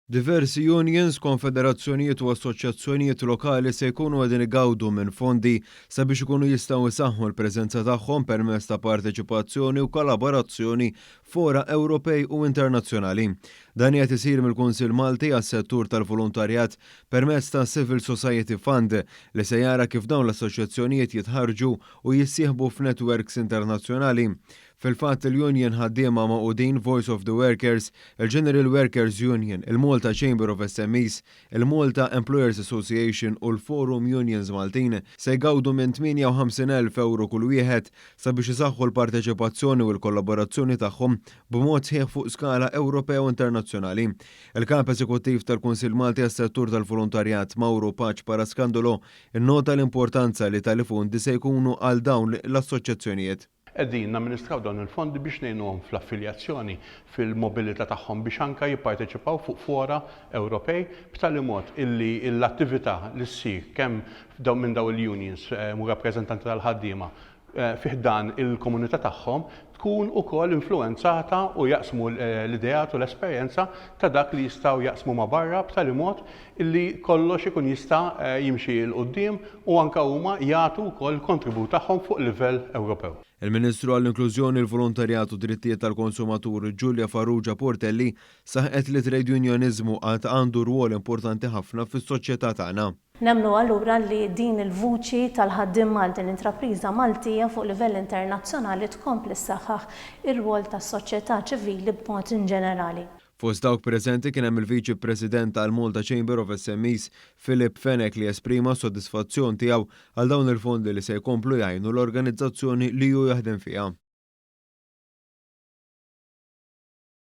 Diversi unions, konfederazzjonijiet u assoċjazzjonijiet lokali se jkunu qegħdin igawdu minn fondi sabiex ikunu jistgħu jsaħħu l-preżenza tagħhom permezz ta' parteċipazzjoni u kollaborazzjoni fora Ewropej u internazzjonali. Dan qiegħed isir mill-Kunsill Malti għas-settur tal-volontarjat permezz ta' Civil Society Fund li se jara kif dawn l-assoċjazzjonijiet jitħarrġu u jissieħbu f'networks internazzjonali. Fil-fatt, il-Union Ħaddiema Magħqudin, Voice of the Workers, il-General Workers Union, il-Malta Chamber of SMEs, il-Malta Employers Association u l-Forum Unions Maltin se jgawdu minn 58,000 euro kull wieħed sabiex isaħħu l-parteċipazzjoni u l-kollaborazzjoni tagħhom b'mod sħiħ fuq skala Ewropea u internazzjonali. Il-kap eżekuttiv tal-Kunsill Malti għas-settur tal-volontarjat, Mauro Pace Parascandolo, innota l-importanza li tali fondi se jkunu għal dawn l-assoċjazzjonijiet. Qegħdin namministraw dawn il-fondi biex ngħinuhom fl-affiljazzjoni, fil-mobilità tagħhom biex anke jipparteċipaw fuq fora Ewropej b'tali mod illi l-attività li ssir kemm minn dawn il-unions u rappreżentanti tal-ħaddiema fi ħdan il-komunità tagħhom tkun ukoll influwenzata u jaqsmu l-ideat u l-esperjenza ta' dak li jistgħu jaqsmu ma' barra b'tali mod illi kollox ikun jista' jimxi 'l quddiem u anke huma jagħtu wkoll kontribut tagħhom fuq livell Ewropew. Il-Ministru għall-Inklużjoni, il-Volontarjat u Drittijiet tal-Konsumatur, Julia Farrugia Portelli, saħqet li trade unioniżmu għad għandu rwol importanti ħafna fis-soċjetà tagħna. Nemmnu allura li din il-vuċi tal-ħaddiem Malti, l-intrapriża Maltija fuq livell internazzjonali tkompli ssaħħaħ ir-rwol tas-soċjetà ċivili b'mod ġenerali. Fost dawk preżenti kien hemm il-Viċi President tal-Malta Chamber of SMEs, Philip Fenech, li esprima s-sodisfazzjon tiegħu għal dawn il-fondi li se jkomplu jgħinu l-organizzazzjoni li hu jaħdem fiha.